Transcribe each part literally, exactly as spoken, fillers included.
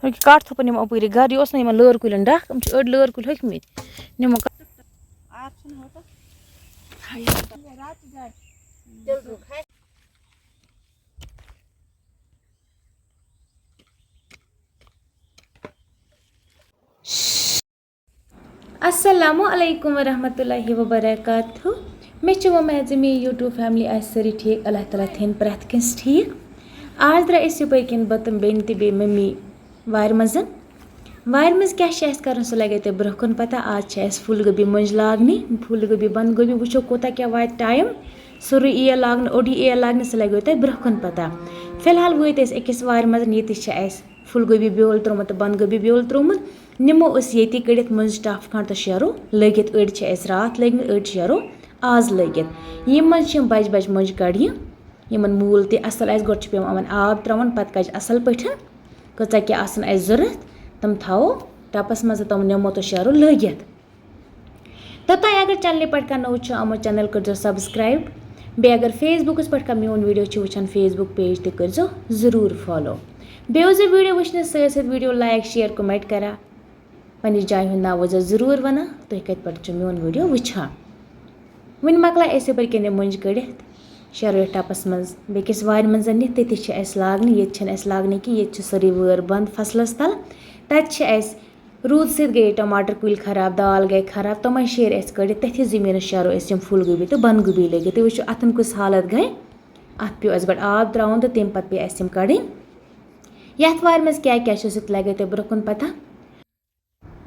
کَٹھ تھوٚپَن یِم اَپٲری گَرٕ، یہِ اوس نہٕ یِمَن لٲر کُلٮ۪ن ڈَکھ، یِم چھِ أڑۍ لٲر کُلۍ ۂکھمٕتۍ۔ نِمو کَ- السلام علیکم ورحمۃ اللہ وبرکاتہ۔ مےٚ چھِ وۄمید زِ میٛٲنۍ YouTube family آسہِ سٲری ٹھیٖک۔ اللہ تعالیٰ تھٲیِن پرٛٮ۪تھ کٲنٛسہِ ٹھیٖک۔ آز درٛاے أسۍ یِپٲرۍ کِنۍ بہٕ تہٕ بیٚنہِ تہِ بیٚیہِ مٔمی وارِ منٛز۔ وارِ منٛز کیٛاہ چھِ اَسہِ کَرُن، سُہ لَگیو تۄہہِ برٛونٛہہ کُن پَتہ۔ آز چھِ اَسہِ پھوٗل گوبی مٔنٛجۍ لاگنہِ، پھوٗل گوبی بنٛد گوبی، وٕچھو کوٗتاہ کیٛاہ واتہِ ٹایم۔ سورُے یی لاگنہٕ، اوٚڑ یی لاگنہٕ، سُہ لَگیو تۄہہِ برٛونٛہہ کُن پَتہ۔ فی الحال وٲتۍ أسۍ أکِس وارِ منٛز، ییٚتہِ چھِ اَسہِ پھوٗل گوبی بیول ترٛوومُت تہٕ بنٛد گوبی بیول ترٛوومُت۔ نِمو أسۍ ییٚتی کٔڑِتھ مٔنٛزۍ ٹَپھ کھنٛڈ تہٕ شیرو لٲگِتھ۔ أڑۍ چھِ اَسہِ راتھ لٲگمٕتۍ، أڑۍ شیرو آز لٲگِتھ۔ یِم منٛز چھِ یِم بَجہِ بَجہِ مٔنٛزۍ کَڑنہِ، یِمَن موٗل تہِ اَصٕل آسہِ۔ گۄڈٕ چھِ پٮ۪وان یِمَن آب ترٛاوُن، پَتہٕ کَجہِ اَصٕل پٲٹھۍ، کۭژاہ کیٛاہ آسَن اَسہِ ضوٚرَتھ، تِم تھاوو ٹَپَس منٛز تہٕ تِم نِمو تہٕ شیرو لٲگِتھ۔ توٚتام اگر چینلہِ پٮ۪ٹھ کانٛہہ نوٚو چھُ آمُت، چینل کٔرۍزیو subscribe۔ بیٚیہِ اگر Facebookس پٮ۪ٹھ کانٛہہ میون video چھُ وٕچھان، Facebook page تہِ کٔرۍزیو ضروٗر follow۔ بیٚیہِ اوس یہِ video وٕچھنَس سۭتۍ سۭتۍ video like، share، comment کران۔ پنٛنِس جایہِ ہُنٛد ناو ٲسۍزیو ضروٗر وَنان، تُہۍ کَتہِ پٮ۪ٹھ چھِو میون video وٕچھان۔ وٕنہِ مۄکلایہِ اَسہِ یَپٲرۍ کِنۍ یِم مٔنٛجہِ کٔڑِتھ، شیرو یَتھ ٹَپَس منٛز، بیٚکِس وارِ منٛز نِتھ، تٔتی چھِ اَسہِ لاگنہِ۔ ییٚتہِ چھَنہٕ اَسہِ لاگنہِ کینٛہہ، ییٚتہِ چھِ سٲرٕے وٲر بنٛد فصلَس تَل۔ تَتہِ چھِ اَسہِ روٗد سۭتۍ گٔیے ٹماٹر کُلۍ خراب، دال گٔے خراب، تِمَے شیرۍ اَسہِ کٔڑِتھ۔ تٔتھی زٔمیٖنَس شیرو أسۍ یِم پھوٗل گوبی تہٕ بنٛد گوبی لٲگِتھ۔ تُہۍ وٕچھِو اَتھَن کُس حالت گٔے۔ اَتھ پیوٚو اَسہِ گۄڈٕ آب ترٛاوُن تہٕ تَمہِ پَتہٕ پیٚیہِ اَسہِ یِم کَڑٕنۍ۔ یَتھ وارِ منٛز کیٛاہ کیٛاہ چھُ، سُہ تہِ لَگیو تۄہہِ برٛونٛہہ کُن پَتہ۔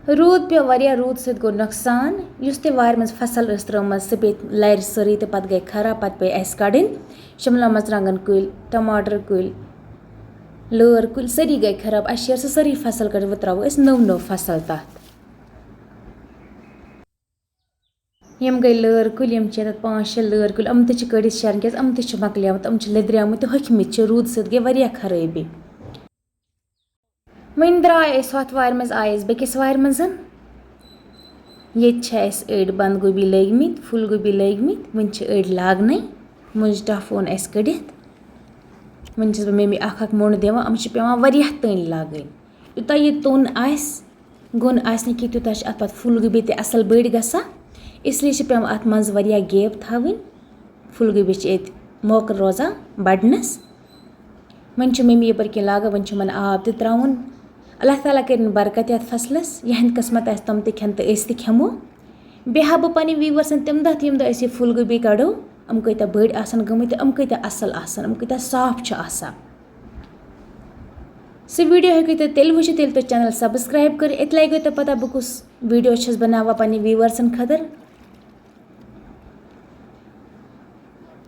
روٗد پیوٚو واریاہ، روٗد سۭتۍ گوٚو نۄقصان۔ یُس تہِ وارِ منٛز فصل ٲس ترٲومٕژ، سُہ پیٚیہِ لَرِ سٲرٕے تہٕ پَتہٕ گٔے خراب۔ پَتہٕ پیٚیہِ اَسہِ کَڑٕنۍ شِملہ مَرژٕوانٛگَن کُلۍ، ٹماٹر کُلۍ، لٲر کُلۍ، سٲری گٔے خراب۔ اَسہِ شیرۍ سُہ سٲرٕے فصل کٔڑِتھ، وۄنۍ ترٛاوو أسۍ نٔو نٔو فصل تَتھ۔ یِم گٔے لٲر کُلۍ، یِم چھِ ییٚتٮ۪تھ پانٛژھ شےٚ لٲر کُلۍ، یِم تہِ چھِ کٔڑِتھ شیرٕنۍ، کیٛازِ یِم تہِ چھِ مۄکلیمٕتۍ، یِم چھِ لیٚدریمٕتۍ تہٕ ہوٚکھمٕتۍ چھِ، روٗدٕ سۭتۍ گٔے واریاہ خرٲبی۔ وۄنۍ درٛاے أسۍ ہۄتھ وارِ منٛز، آیہِ أسۍ بیٚکِس وارِ منٛز۔ ییٚتہِ چھِ اَسہِ أڑۍ بنٛد گوبی لٲگمٕتۍ، پھوٗل گوبی لٲگمٕتۍ، وۄنۍ چھِ أڑۍ لاگنَے۔ مٔنٛزۍ ٹَپھ اوٚن اَسہِ کٔڑِتھ۔ وۄنۍ چھَس بہٕ مٔمی اَکھ اَکھ موٚنٛڈ دِوان، یِم چھِ پٮ۪وان واریاہ تٔنۍ لاگٕنۍ۔ یوٗتاہ یہِ توٚن آسہِ، گوٚن آسہِ نہٕ کینٛہہ، تیوٗتاہ چھِ اَتھ پَتہٕ پھوٗل گوبی تہِ اَصٕل بٔڑۍ گژھان۔ اِسلیے چھِ پٮ۪وان اَتھ منٛز واریاہ gap تھاوٕنۍ۔ پھوٗل گوبی چھِ ییٚتہِ موقعہٕ روزان بَڑنَس۔ وۄنۍ چھِ مٔمی یَپٲرۍ کِنۍ لاگان، وۄنۍ چھِ یِمَن آب تہِ ترٛاوُن۔ اللہ تعالیٰ کٔرِن برکت یَتھ فصلَس، یِہٕنٛدۍ قٕسمَت آسہِ تِم تہِ کھٮ۪ن تہٕ أسۍ تہِ کھٮ۪مو۔ بیٚیہِ ہاوٕ بہٕ پنٕنۍ viewersن تَمہِ دۄہ تہِ، ییٚمہِ دۄہ أسۍ یہِ پھوٗل گوبی کَڑو، یِم کۭتیٛاہ بٔڑۍ آسَن گٔمٕتۍ تہٕ یِم کۭتیٛاہ اَصٕل آسَن، یِم کۭتیٛاہ صاف چھِ آسان۔ سُہ video ہیٚکِو تُہۍ تیٚلہِ وٕچھِتھ، ییٚلہِ تُہۍ channel subscribe کٔرِو۔ اَتہِ لَگیو تۄہہِ پَتہ بہٕ کُس video چھَس بَناوان پنٛنہِ viewersن خٲطرٕ۔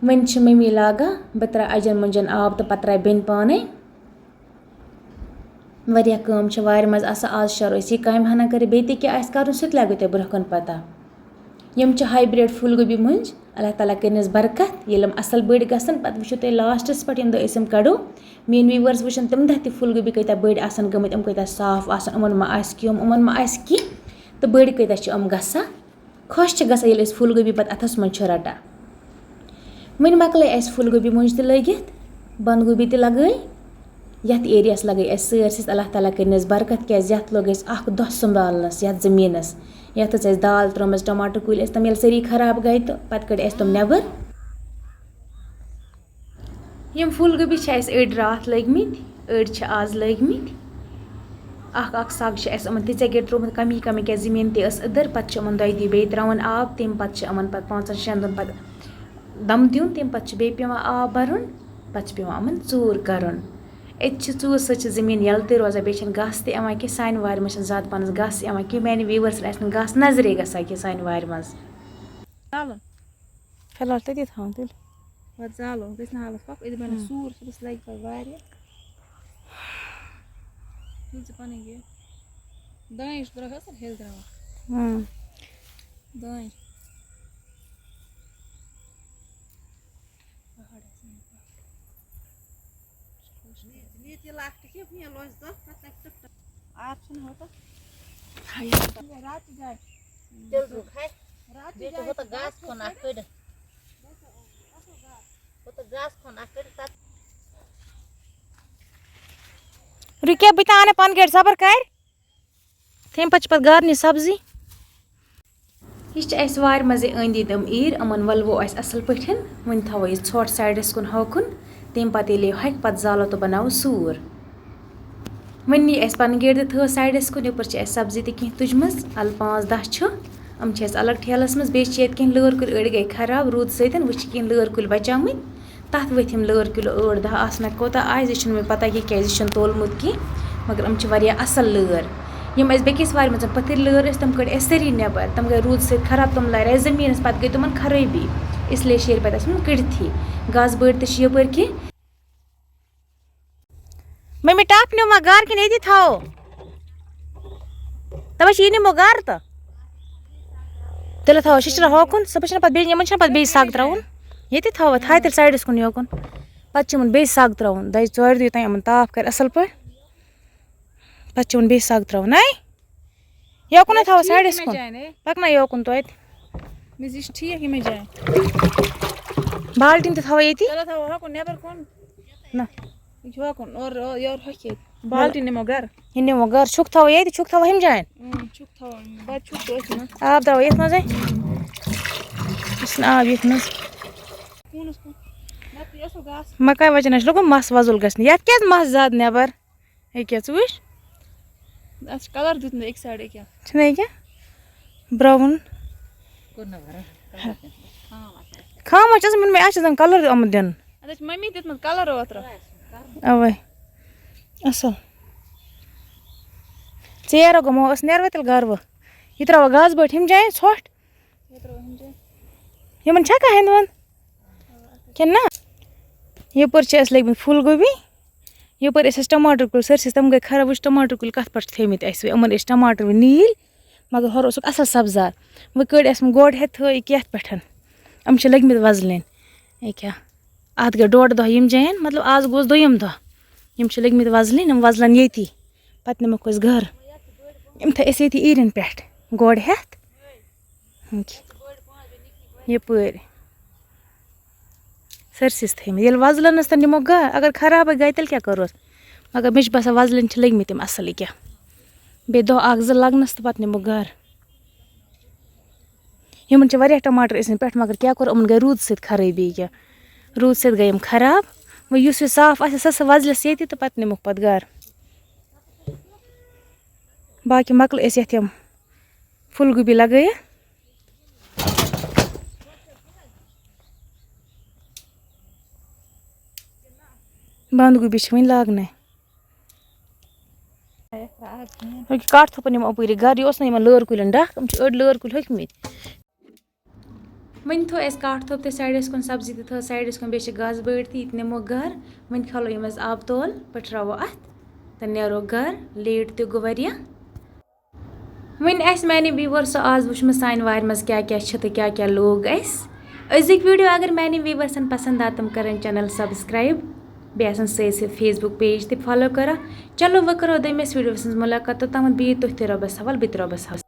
وۄنۍ چھِ مٔمی لاگان، بہٕ ترٛاوٕ اَجَن مۄنجَن آب تہٕ پَتہٕ ترٛاوٕ بیٚنہِ پانَے۔ واریاہ کٲم چھِ وارِ منٛز آسان، آز شیرو أسۍ یہِ کامہِ ہنا کٔرِتھ، بیٚیہِ تہِ کیٛاہ آسہِ کَرُن، سُہ تہِ لَگیو تۄہہِ برٛونٛہہ کُن پَتہ۔ یِم چھِ hybrid پھوٗل گوبی مٔنٛزۍ، اللہ تعالیٰ کٔرِنَس برکت۔ ییٚلہِ یِم اَصٕل بٔڑۍ گژھن، پَتہٕ وٕچھِو تُہۍ lastس پٮ۪ٹھ، ییٚمہِ دۄہ أسۍ یِم کَڑو۔ میٛٲنۍ viewers وٕچھَن تَمہِ دۄہ تہِ پھوٗل گوبی کۭتیٛاہ بٔڑۍ آسَن گٔمٕتۍ، یِم کۭتیٛاہ صاف آسَن، یِمَن ما آسہِ کیوٚم، یِمَن ما آسہِ کینٛہہ، تہٕ بٔڑۍ کۭتیٛاہ چھِ یِم گژھان۔ خۄش چھِ گژھان، ییٚلہِ أسۍ پھوٗل گوبی پَتہٕ اَتھَس منٛز چھِ رَٹان۔ وۄنۍ مۄکلٲے اَسہِ پھوٗل گوبی مٔنٛزۍ تہِ لٲگِتھ، بنٛد گوبی تہِ لَگٲے۔ یَتھ areaہَس لَگٲے اَسہِ سٲرسٕے، اللہ تعالیٰ کٔرِنَس برکت، کیٛازِ یَتھ لوٚگ اَسہِ اَکھ دۄہ سنٛبھالنَس، یَتھ زٔمیٖنَس۔ یَتھ ٲس اَسہِ دال ترٛٲومٕژ، ٹماٹر کُلۍ ٲسۍ، تِم ییٚلہِ سٲری خراب گٔے تہٕ پَتہٕ کٔڑۍ اَسہِ تِم نٮ۪بَر۔ یِم پھوٗل گوبی چھِ اَسہِ أڑۍ راتھ لٲگمٕتۍ، أڑۍ چھِ آز لٲگمٕتۍ۔ اَکھ اَکھ سَگ چھِ اَسہِ یِمَن تِژے گرِ ترٛوومُت، کَمی کَمی، کیٛازِ زٔمیٖن تہِ ٲس أدٕر۔ پَتہٕ چھِ یِمَن دۄیہِ دۄہہِ بیٚیہِ ترٛاوُن آب، تَمہِ پَتہٕ چھِ یِمَن پَتہٕ پانٛژَن شٮ۪ن دۄہَن پَتہٕ دَم دیُن، تَمہِ پَتہٕ چھِ بیٚیہِ پٮ۪وان آب بَرُن، پَتہٕ چھِ پٮ۪وان یِمَن ژوٗر کَرُن۔ أتۍ چھِ ژوٗر سۭتۍ چھِ زٔمیٖن یَلہٕ تہِ روزان، بیٚیہِ چھِنہٕ گاسہٕ تہِ یِوان کینٛہہ۔ سانہِ وارِ منٛز چھِنہٕ زیادٕ پَہنَس گاسہٕ یِوان کینٛہہ، میٛانہِ viewersن آسہِ نہٕ گاسہٕ نظرے گژھان کینٛہہ سانہِ وارِ منٛز۔ فی الحال تٔتی تھاوُن تیٚلہِ۔ پَتہٕ زالو، گژھِ نہٕ حالَس پَکھ، أتی بَنہِ ہُم۔ سوٗر، صُبحَس لَگہِ پَتہٕ واریاہ۔ تُل ژٕ پَنٕنۍ یہِ۔ دانہِ چھُ درٛاو اَصٕل ہیٚلہِ درٛاو۔ ہُم۔ دانہِ۔ پہاڑ آسہِ نہٕ پَکھ۔ نی-، نیٖتی لۄکٹہِ کینٛہہ، مےٚ لوٚج دَہ، پَتہٕ لَگہِ ٹٕک ٹٕک۔ آب چھُنہٕ ہوتَتھ۔ ہاے۔ راتھ تہِ گاے۔ تیٚلہِ گوٚو کھَے۔ راتھ تہِ بیٚیہِ چھُ گاے ہوتَتھ تہٕ گاسہٕ کھوٚن اَکھ کٔڑِتھ۔ بیٚیہِ چھُ اَصٕل گاسہٕ۔ ہوتَتھ گاسہٕ کھوٚن اَکھ کٔڑِتھ، تَتھ۔ رُکیا، بہٕ تہِ اَنہٕ پَنہٕ گرِ صبر کَرِ۔ تَمہِ پَتہٕ چھِ پَتہٕ گارنہِ سبزی۔ یہِ چھِ اَسہِ وارِ منٛزٕے أنٛدۍ أنٛدۍ یِم ایٖرۍ، یِمَن وَلوو اَسہِ اَصٕل پٲٹھۍ۔ وۄنۍ تھاوو یہِ ژھۄٹھ سایڈَس کُن ہوکُن، تَمہِ پَتہٕ ییٚلہِ یہِ ہۄکھِ، پَتہٕ زالو تہٕ بَناوو سوٗر۔ وۄنۍ نی اَسہِ پَنٕنۍ گیڈِ تہٕ تھٲو سایڈَس کُن، یَپٲرۍ چھِ اَسہِ سبزی تہِ کینٛہہ تُجمٕژ، اَلہٕ پانٛژھ دَہ چھُ۔ یِم چھِ اَسہِ الگ ٹھیلَس منٛز، بیٚیہِ چھِ ییٚتہِ کینٛہہ لٲر کُلۍ، أڑۍ گٔے خراب روٗدٕ سۭتۍ، وۄنۍ چھِ کینٛہہ لٲر کُلۍ بَچیمٕتۍ۔ تَتھ ؤتھۍ یِم لٲر کِلوٗ ٲٹھ دَہ آسنہ کوٗتاہ آسہِ، یہِ چھُنہٕ مےٚ پَتہ کہِ کیٛازِ یہِ چھُنہٕ تولمُت کینٛہہ، مگر یِم چھِ واریاہ اَصٕل لٲر۔ یِم اَسہِ بیٚکِس وارِ منٛز پٔتٕرۍ لٲر ٲسۍ، تِم کٔڑۍ اَسہِ سٲری نٮ۪بَر، تِم گٔے روٗدٕ سۭتۍ خراب، تِم لارے زٔمیٖنَس، پَتہٕ گٔے تِمَن خرٲبی، اِسلیے شیرۍ پَتہٕ اَسہِ یِم کٔڑتھٕے۔ گاسہٕ بٔڑۍ تہِ چھِ یَپٲرۍ کِنۍ۔ مٔمی، ٹَپ نیوٗ ما گَرٕ کِنہٕ ییٚتی تھاوو؟ دَپان چھِ، یہِ نِمو گَرٕ تہٕ تیٚلہِ تھاوو شِشرا ہوکُن، صُبحس چھِنہٕ پَتہٕ بیٚیہِ، یِمَن چھِنہٕ پَتہٕ بیٚیہِ سَگ ترٛاوُن۔ ییٚتی تھاوو، تھاے تیٚلہِ سایڈَس کُن یوکُن۔ پَتہٕ چھِ یِمَن بیٚیہِ سَگ ترٛاوُن، دۄیہِ ژورِ دۄہہِ تام یِمَن تاپھ کَرِ اَصٕل پٲٹھۍ۔ پَتہٕ چھِ یِمَن بیٚیہِ سَگ ترٛاوُن، نَے؟ یوکُن ہا تھاوو ٹھیٖک سایڈَس یِمَے کُن۔ جایہِ، نے؟ پَکناو یوکُن توتہِ۔ مےٚ چھِ ٹھیٖک یِمَے جایہِ۔ بالٹیٖن تہِ تھاوو ییٚتی۔ چلو تھاوو ہوکُن نٮ۪بَر کُن۔ نہ۔ یہِ چھُ ہوکُن، اورٕ، اورٕ، یورٕ ہۄکھِ ییٚتہِ۔ بالٹیٖن نِمو گَرٕ۔ یہِ نِمو گَرٕ۔ چھُکھ تھاوو ییٚتہِ، چھُکھ تھاوو ہُمہِ جایَن۔ اۭں، چھُکھ تھاوو۔ بَتہٕ چھُکھ تہٕ أتھۍ منٛز۔ آب ترٛاوو یَتھ منٛزٕے۔ یہِ چھُنہٕ آب یَتھ منٛز۔ کوٗنَس کُن۔ نَتہٕ یہِ اوسُکھ گاسہٕ۔ مَکاے وَچَن حظ چھُ لوٚگمُت مَس وۄزُل گژھنہِ۔ یَتھ کیٛازِ مَس زیادٕ نٮ۪بَر؟ ییٚکیٛاہ ژٕ وٕچھ۔ اَتھ چھُ کَلَر دیُتمُت أکۍ سایڈٕ ییٚکیٛاہ۔ چھُنہ ییٚکیٛاہ؟ برٛاوُن۔ کوٚر نہ بَرابر۔ خامہ چھِ آسان، مےٚ اَتھ چھِ آسان کَلَر آمُت دِنہٕ۔ اَتھ حظ چھِ مٔمی دیُتمُت کَلَر اوترٕ۔ اَوَے۔ اَصٕل۔ ژیر گوٚمو، أسۍ نیروا تیٚلہِ گَرٕ وۄنۍ؟ یہِ ترٛاوو گاسہٕ بٔٹھۍ ہُمہِ جایہِ ژھۄٹھ۔ یہِ ترٛاوو ہُمہِ جایہِ۔ یِمَن چھا کانٛہہ ہٮ۪نٛدوٮ۪نٛد؟ کِنہٕ نہ؟ یَپٲرۍ چھِ اَسہِ لٔگۍ مٕتۍ پھُل گوٗبی۔ یَپٲرۍ ٲسۍ اَسہِ ٹماٹر کُلۍ سٲرسٕے، تِم گٔے خراب۔ وٕچھ ٹماٹر کُلۍ کَتھ پٮ۪ٹھ چھِ تھٲیمٕتۍ اَسہِ وۄنۍ۔ یِمَن ٲسۍ ٹماٹر وۄنۍ نیٖلۍ، مگر ہورٕ اوسُکھ اَصٕل سبزار۔ وۄنۍ کٔڑۍ اَسہِ یِم گۄڈٕ ہٮ۪تھ تھٲے یہِ کَتھ پٮ۪ٹھ۔ یِم چھِ لٔگۍ مٕتۍ وۄزلِنۍ۔ ییٚکیٛاہ، اَتھ گٔے ڈۄڈ دۄہ یِم جایَن، مطلب، آز گوس دوٚیِم دۄہ۔ یِم چھِ لٔگۍ مٕتۍ وۄزلِنۍ، یِم وۄزلَن ییٚتی۔ پَتہٕ نِموکھ أسۍ گَرٕ۔ یِم تھٲے اَسہِ ییٚتی ایٖرٮ۪ن پٮ۪ٹھ گۄڈٕ ہٮ۪تھ۔ یَپٲرۍ۔ سٲرسٕے چھِ تھٲیمٕتۍ۔ ییٚلہِ وۄزلَنَس تہٕ نِمو گَرٕ، اگر خرابٕے گٔے تیٚلہِ کیٛاہ کَروس؟ مگر مےٚ چھِ باسان وۄزلٮ۪ن چھِ لٔگۍ مٕتۍ تِم اَصٕل ییٚکیٛاہ۔ بیٚیہِ دۄہ اَکھ زٕ لَگنَس تہٕ پَتہٕ نِمو گَرٕ۔ یِمَن چھِ واریاہ ٹماٹر ٲسۍ مٕتۍ پٮ۪ٹھٕ، مگر کیٛاہ کوٚر، یِمَن گٔے روٗدٕ سۭتۍ خرٲبی ییٚکیٛاہ۔ روٗدٕ سۭتۍ گٔے یِم خراب۔ وۄنۍ یُس یہِ صاف آسہِ، سۄ سۄ وۄزلِس ییٚتہِ تہٕ پَتہٕ نِموکھ پَتہٕ گَرٕ۔ باقٕے مۄکلہٕ أسۍ یَتھ یِم پھُل گوٗبی لَگٲیِتھ۔ بنٛد گوٗبی چھِ وٕنہِ لاگنَے۔ أکہِ کاٹھ تھوٚپَن یِم اَپٲری گَرٕ، یہِ اوس نہٕ یِمَن لٲر کُلٮ۪ن ڈَکھ، یِم چھِ أڑۍ لٲر کُلۍ ہوٚکھمٕتۍ۔ وۄنۍ تھوٚو اَسہِ کاٹھ تھوٚپ تہِ سایڈَس کُن، سبزی تہِ تھٲو سایڈَس کُن، بیٚیہِ چھِ گاسہٕ بٔڑۍ تہِ، یہِ تہِ نِمو گَرٕ۔ وۄنۍ کھالو یِم اَسہِ آبہٕ تول، پٔٹھراوو اَتھ تہٕ نیرو گَرٕ۔ لیٹ تہِ گوٚو واریاہ۔ وۄنۍ آسہِ میانہِ viewer سُہ آز وٕچھمُت سانہِ وارِ منٛز کیٛاہ کیٛاہ چھِ تہٕ کیٛاہ کیٛاہ لوگ اَسہِ۔ أزِکۍ video اگر میانہِ viewersن پسند آ، تِم کرن channel subscribe، بیٚیہِ آسن سۭتۍ سۭتۍ Facebook page تہِ follow کران۔ چلو وۄنۍ کرو دوٚیمِس videoس منٛز مُلاقات، توٚتامَتھ بِہِو تُہۍ تہِ رۄبَس حوال، بہٕ تہِ رۄبَس حوال۔